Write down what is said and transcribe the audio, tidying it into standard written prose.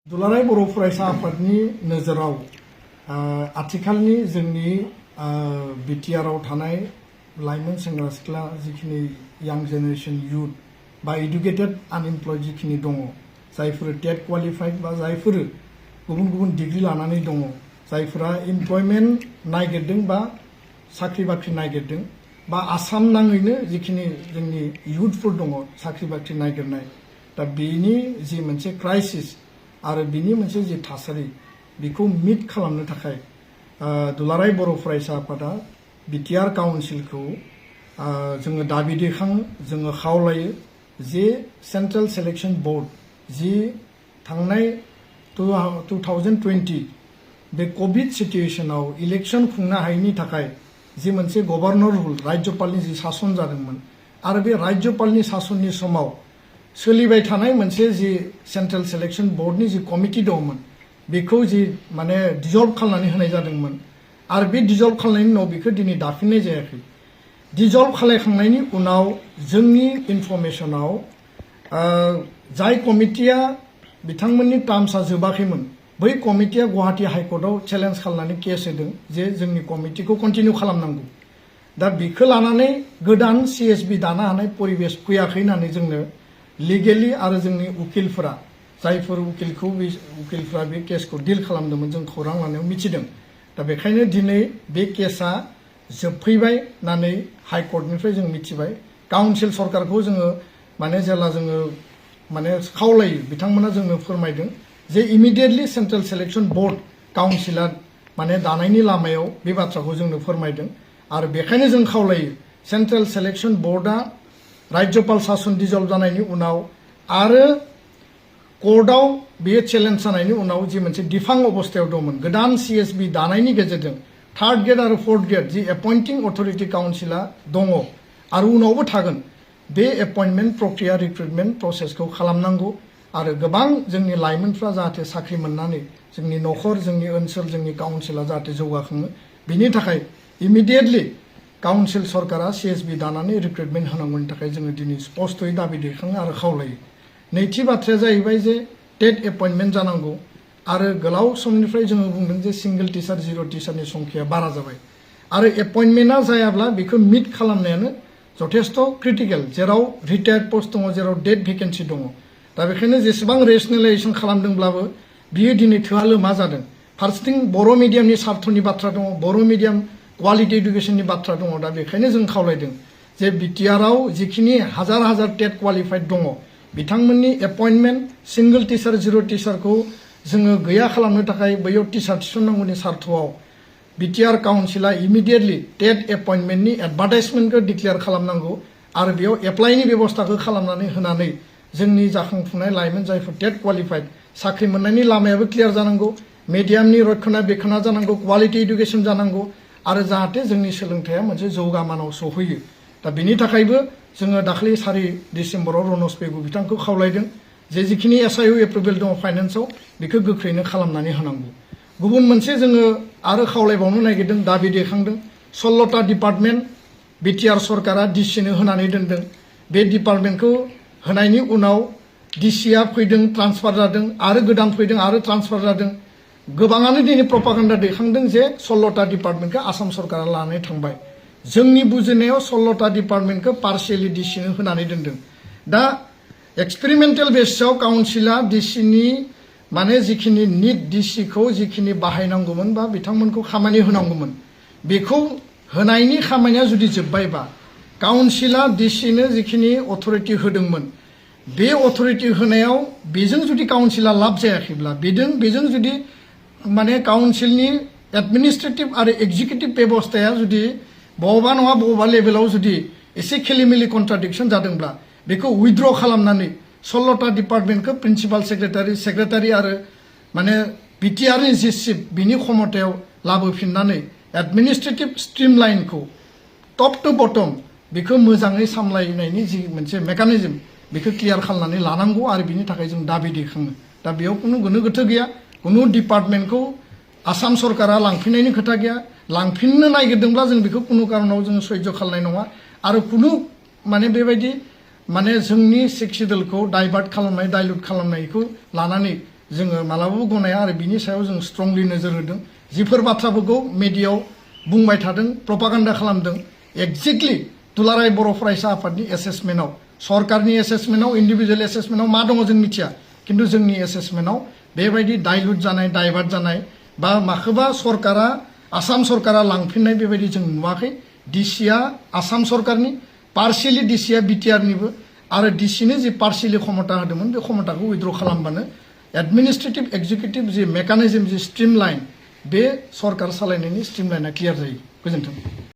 दुलाराय बर' फरायसा आफादनि नोजोराव आथिखालनि जोंनि बिटिआरआव थानाय लाइमोन सेंग्रा सिख्ला जिखिनि यां जेनेरेशन युथ बा एडुकेटेड आनएमप्लयड जिखिनि दङ जायफोर टेट क्वालिफाइड बा जायफोर गुबुन गुबुन डिग्री लानानै दङ जायफोरा एमप्लयमेन्ट नागिरदों बा साख्रि बाख्रि नागिरदों बा आसाम नाङैनो जिखिनि जोंनि युथफोर दङ साख्रि बाख्रि नागिरनाय दा बेनि जि मोनसे क्राइसिस आरो बिनि मोनसे जि थासारि बेखौ मिट खालामनो थाखाय दुलाराय बर' फरायसा आफादा बिटिआर काउन्सिलखौ जोङो दाबि दैखाङो जोङो खावलायो जे सेन्ट्रेल सिलेक्शन बोर्ड जि थांनाय 2020 बे कोविड सिचुएशनाव इलेक्शन खुंनो हायैनि थाखाय जि मोनसे गभर्नर रुल राज्यपालनि जि सासन जादोंमोन आरो बे राज्यपालनि सासननि समाव सोलिबाय थानाय मोनसे जि सेन्ट्रेल सिलेक्शन बोर्डनि जि कमिटि दंमोन बेखौ जि माने डिजल्व खालामनानै होनाय जादोंमोन आरो बे डिजल्व खालामनायनि उनाव बेखौ दिनै दाफिननाय जायाखै डिजल्व खालामखांनायनि उनाव जोंनि इनफरमेशनाव जाय कमिटिया बिथांमोननि टार्मसा जोबाखैमोन बै कमिटिया गुवाहाटी हाइकर्टआव चेलेन्ज खालामनानै केस होदों जे जोंनि कमिटिखौ कन्टिनिउ खालामनांगौ दा बेखौ लानानै गोदान CSB दानो हानाय परिबेश फैयाखै होननानै जोंनो लिगेलि आरो जोंनि उकिलफोरा जायफोर उकिलफोरा बे केसखौ डिल खालामदोंमोन जों खौरां लानायाव मिथिदों दा बेखायनो दिनै बे केसा जोबफैबाय होननानै हाइकर्टनिफ्राय जों मिथिबाय काउन्सिल सरकारखौ जोङो माने जेला जोङो माने खावलायो बिथांमोना जोंनो फोरमायदों जे इमिडिएटलि सेन्ट्रेल सिलेक्शन बोर्ड काउन्सिला माने दानायनि लामायाव बे बाथ्राखौ जोंनो फोरमायदों आरो बेखायनो जों खावलायो सेन्ट्रेल सिलेक्शन बोर्डआ राज्यपाल शासन डिजल्व जानायनि उनाव आरो कोर्टआव बेयो चेलेन्ज जानायनि उनाव जि मोनसे दिफां अबस्थायाव दंमोन गोदान CSB दानायनि गेजेरजों थार्ड ग्रेड आरो फोर्थ ग्रेड जि एपइन्टिं अथरिटि काउन्सिला दङ आरो उनावबो थागोन बे एपइन्टमेन्ट प्रक्रिया रिक्रुटमेन्ट प्रसेसखौ खालामनांगौ आरो गोबां जोंनि लाइमोनफ्रा जाहाथे साख्रि मोननानै जोंनि न'खर जोंनि ओनसोल जोंनि काउन्सिला जाहाथे जौगाखाङो बिनि थाखाय इमिडिएटलि काउन्सिल सरकारा CSB दानानै रिक्रुटमेन्ट होनांगौनि थाखाय जोङो दिनै स्पष्टयै दाबि दैखाङो आरो खावलायो नैथि बाथ्राया जाहैबाय जे टेट एपइन्टमेन्ट जानांगौ आरो गोलाव समनिफ्राय जोङो बुंदों जे सिंगल टिचार जिर' टिचारनि संख्याया बारा जाबाय आरो एपइन्टमेन्टआ जायाब्ला बेखौ मिट खालामनायानो जथेस्थ क्रिटिकेल जेराव रिटायार्ड पोस्ट दङ जेराव डेट भेकेन्सि दङ दा बेखायनो जेसेबां रेसनेलाइजेसन खालामदोंब्लाबो बियो दिनै थोआ लोमा जादों फारसेथिं बर' मिडियामनि सार्थनि बाथ्रा दङ बर' मिडियाम क्वालिटी एडुकेशननि बाथ्रा दङ दा बेखायनो जों खावलायदों जे बिटिआरआव जिखिनि हाजार हाजार टेट क्वालिफाइड दङ बिथांमोननि एपइन्टमेन्ट सिंगल टिचार जिर' टिचारखौ जोङो गैया खालामनो थाखाय बैयाव टिचार थिसननांगौनि सार्थआव बिटिआर काउन्सिला इमिडिएटलि टेट एपइन्टमेन्टनि एडभार्टाइजमेन्टखौ डिक्लेयार खालामनांगौ आरो बेयाव एप्लाइनि बेबस्थाखौ खालामनानै होनानै जोंनि जाखांफुनाय लाइमोन जायफोर टेट क्वालिफाइड साख्रि मोननायनि लामायाबो क्लियार जानांगौ मिडियामनि रक्षणा जानांगौ क्वालिटी एडुकेशन जानांगौ आरो जाहाथे जोंनि सोलोंथाइया मोनसे जौगामानाव सौहैयो दा बेनि थाखायबो जोङो दाखालि 4 डिसेम्बराव रनज पेगु बिथांखौ खावलायदों जे जिखिनि SIU एप्रुभेल दङ फाइनेन्सआव बेखौ गोख्रैनो खालामनानै होनांगौ गुबुन मोनसे जोङो आरो खावलायबावनो नागिरदों दाबि दैखांदों 16टा डिपार्टमेन्ट बिटिआर सरकारा DCनो होनानै दोनदों बे डिपार्टमेन्टखौ होनायनि उनाव DCआ फैदों ट्रान्सफार जादों आरो गोदान फैदों आरो ट्रान्सफार जादों गोबाङानो दिनै प्रपागान्डा दैखांदों जे 16टा डिपार्टमेन्टखौ आसाम सरकारा लानानै थांबाय जोंनि बुजिनायाव 16टा डिपार्टमेन्टखौ पार्शियेलि DCनो होनानै दोनदों दा एक्सपेरिमेन्टेल बेसआव काउन्सिला DCनि माने जिखिनि निट DCखौ जिखिनि बाहायनांगौमोन बा बिथांमोनखौ खामानि होनांगौमोन बेखौ होनायनि खामानिया जुदि जोब्बायबा काउन्सिला DCनो जिखिनि अथरिटि होदोंमोन बे अथरिटि होनायाव बेजों जुदि काउन्सिला लाब जायाखैब्ला बेजों जुदि माने काउन्सिलनि एडमिनिस्ट्रेटिभ आरो एक्जिकिउटिभ बेबस्थाया जुदि बबेबा नङा बबेबा लेभेलाव जुदि एसे खेलिमेलि कन्ट्राडिक्सन जादोंब्ला बेखौ उइथड्र खालामनानै 16टा डिपार्टमेन्टखौ प्रिन्सिपाल सेक्रेटारि आरो माने बिटिआरनि जि चिफ बिनि क्षमतायाव लाबोफिननानै एडमिनिस्ट्रेटिभ स्ट्रिमलाइनखौ टप टु बटम बेखौ मोजाङै सामलायनायनि जि मोनसे मेकानिजम बेखौ क्लियार खालामनानै लानांगौ आरो बिनि थाखाय जों दाबि दैखाङो दा बेयाव कुनु गोनो गोथो गैया कुनु डिपार्टमेन्टखौ आसाम सरकारा लांफिननायनि खोथा गैया लांफिननो नागिरदोंब्ला जों बेखौ कुनु कारनाव जों सह्य खालामनाय नङा आरो कुनु माने बेबायदि माने जोंनि शिक्षिदलखौ डाइभार्ट खालामनाय डाइल्युट खालामनायखौ लानानै जोङो मालाबाबो गनाया आरो बिनि सायाव जों स्ट्रंलि नोजोर होदों जिफोर बाथ्राफोरखौ मिडियायाव बुंबाय थादों प्रपागान्डा खालामदों एक्जेक्टलि दुलाराय बर' फरायसा आफादनि एसेसमेन्टआव सरकारनि एसेसमेन्टआव इन्डिभिजुवेल एसेसमेन्टआव मा दङ जों मिथिया खिन्थु जोंनि एसेसमेन्टआव बेबायदि डाइलुट जानाय डाइभार्ट जानाय बा माखौबा सरकारा आसाम सरकारा लांफिननाय बेबायदि जों नुवाखै डिसिआ आसाम सरकारनि पार्शियेलि डिसिआ बिटिआरनिबो आरो डिसिनो जि पार्शियेलि क्षमता होदोंमोन बे क्षमताखौ उइथड्र खालामबानो एडमिनिस्ट्रेटिभ एक्जिकिउटिभ जि मेकानिजम जि स्ट्रिमलाइन बे सरकार सालायनायनि स्ट्रिमलाइना क्लियार जायो गोजोन्थों